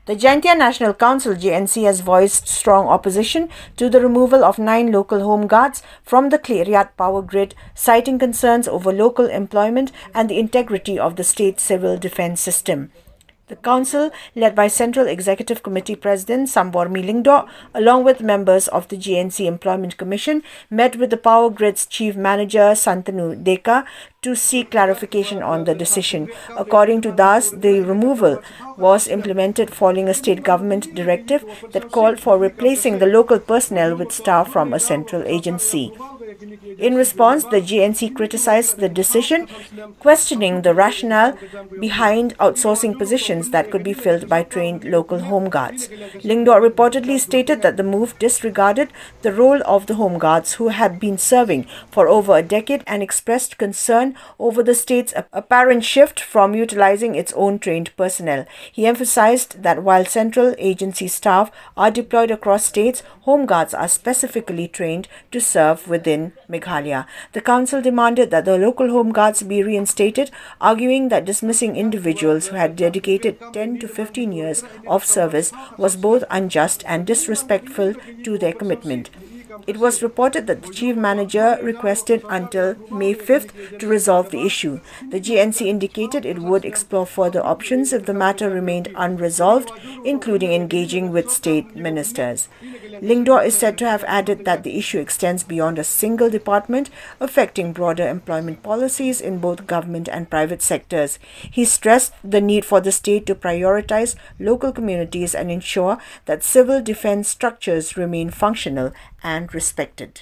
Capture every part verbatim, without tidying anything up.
The Jaintia National Council, J N C, has voiced strong opposition to the removal of nine local home guards from the Khliehriat power grid, citing concerns over local employment and the integrity of the state civil defense system. The council, led by Central Executive Committee President Sambormi Lyngdoh, along with members of the J N C Employment Commission, met with the power grid's chief manager Santanu Deka to seek clarification on the decision. According to Das, the removal was implemented following a state government directive that called for replacing the local personnel with staff from a central agency. In response, the J N C criticized the decision, questioning the rationale behind outsourcing positions that could be filled by trained local home guards. Lyngdoh reportedly stated that the move disregarded the role of the home guards, who had been serving for over a decade, and expressed concern over the state's ap-, apparent shift from utilizing its own trained personnel. He emphasized that while central agency staff are deployed across states, home guards are specifically trained to serve within Meghalaya. The council demanded that the local home guards be reinstated, arguing that dismissing individuals who had dedicated ten to fifteen years of service was both unjust and disrespectful to their commitment. It was reported that the chief manager requested until May fifth to resolve the issue. The J N C indicated it would explore further options if the matter remained unresolved, including engaging with state ministers. Lyngdoh is said to have added that the issue extends beyond a single department, affecting broader employment policies in both government and private sectors. He stressed the need for the state to prioritize local communities and ensure that civil defense structures remain functional and respected.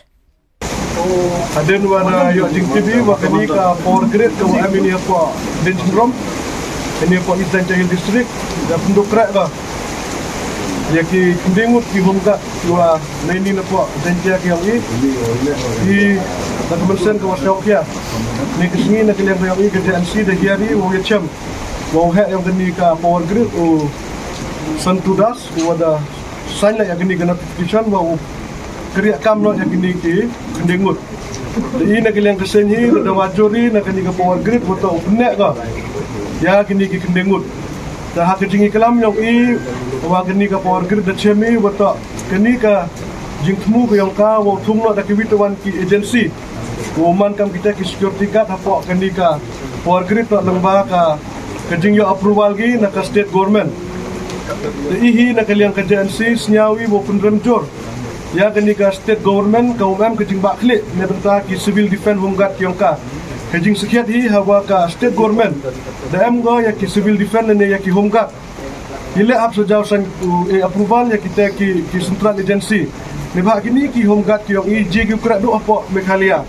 Hadien wa da yoh jingtip i wa kani ka power grid ka wa em ini hapoh Dieng Symrom, ini hapoh East Jaintia Hills District, da pyndukrak ka ya ki khyndaingut ki home guard ki wa na ini hapoh Jaintia ki yong i. I da ka mynsiem ka wa sñiawkhia. Ini ka sngi na ka liang ka yong i ka J N C da hiar i wow yachem wa u heh yong kani ka power grid u Santu Das u wa da sign la ya kani ka notification wa u kyrriah kam noh ya kini ki khyndaingut. Te i na ka liang ka seiñ hi da wajur i na kani ka power grid wa toh u pynneh ka ya kini ki khyndaingut. Te ha ka jingiklam yong i wa kani ka power grid da chem i wa toh kani ka jingthmu ka yong ka wow thung noh da kiwi tawon ki agency wow man kam kita ki security guard hapoh kani ka power grid toh lyngba ka, ka jingyoh approval ki na ka state government. Te i hi na ka liang ka J N C sñiaw i wow pynrem jur ya kani ka state government ka wa em ka jingbakla neibynta ki civil defense home guard ki yong ka. Ka jingsakhiat hi hawa ka state government da em ko ya ki civil defense ne ya ki home guard. Hi leh ap sa jaw san u e approval ya kita ki, ki central agency. Neibhah kini ki home guard ki yong i jia ki u kreh duh hapoh Meghalaya.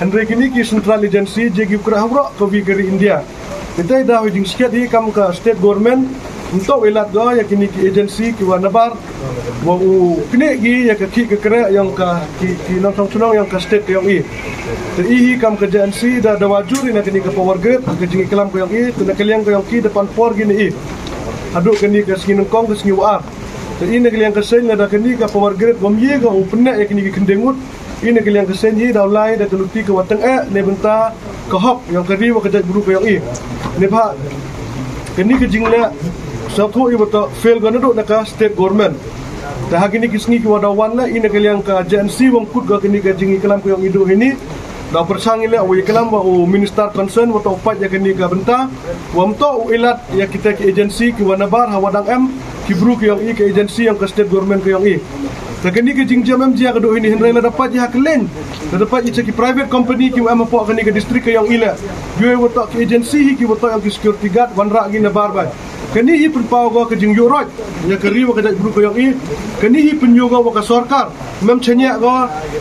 Hynrei kini ki central agency jia ki u kreh haroh kawi ka ri India. Neitæ da hi jingsakhiat hi kam ka state government ym toh u e lad ko ya kini ki agency ki wa nabar wa u knieh ki ya ka khih ka kreh yong ka ki, ki nongchong chnong yong ka state ka yong i. Te i hi kam ka J N C da, da wajur i na kani ka power grid, ka jingiklam ka yong i, te na ka liang ka yong ki da pan por ki na i hadooh kani ka sngi nyngkong ka sngi wa ar. Te i na ka liang ka seiñ lada kani ka power grid wym ye ka u pynneh ya kini ki khyndaingut, i na ka liang ka seiñ hi daw lai da ka luti ka wa tyngeh neibynta ka hok yong ka ri wa ka jaitbru ka yong i. Neibhah kani ka jingleh sñiawthooh i wa toh fail ko nadooh na ka state government. Te ha kini ki sngi ki wa daw wan leh i na ka liang ka J N C wym kut ko kani ka jingiklam ka yong i dooh hini. Daw pyrchang i leh wow iklam wa u minister concern wa toh u pait ya kani ka bynta wa ym toh u e lad ya kita ki agency ki wa nabar hawa dang em ki bru ki yong i, ka agency yong ka state government ka yong i. Te kani ka jingjia em jia ka dooh hini, hynrei lada pait ya ha ka liang, lada pait ya cha ki private company ki wa em hapoh kani ka district ka yong i leh, yow wa toh ki agency hi ki wa toh yong ki security guard wanrah ki nabar bha. Kani hi pynpaw ko ka jingyoh roi ya ka ri wa ka jaitbru ka yong i. Kani hi pynyoo ko wa ka sorkar ym em chaniah ko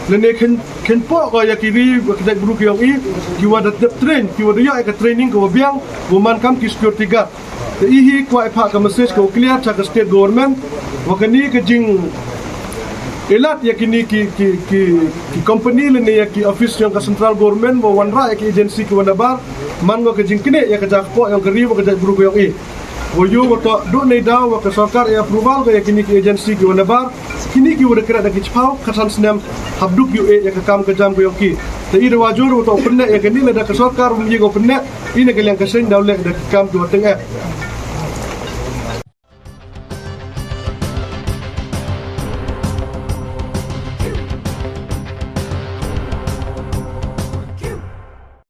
lane khein, kheiñpoh ko ya ki ri wa ka jaitbru ka yong i, ki wa da dep train, ki wa da yoh ya ka training ka wa biang wow man kam ki security guard. Te i hi kwah i phah ka message ka wa clear cha ka state government wa kani ka jing e lad ya kini ki, ki, ki, ki company lane ya ki office yong ka central government wa wanrah ya ki agency ki wa nabar, man ko ka jingknieh ya ka jakpoh yong ka ri wa ka jaitbru ka yong i. Wa yow wa toh dooh neidaw wa ka sorkar e approval ko ya kini ki agency ki wa nabar, kini ki wa da kreh da ki chiphaw khatsan snem hap duk yow e ya ka kam ka jam ka yong ki. Te i da wajur wa toh u pynneh ya kani, lada ka sorkar wym ye ko pynneh, i na ka liang ka seiñ daw leh da ki kam ki wa tyngeh.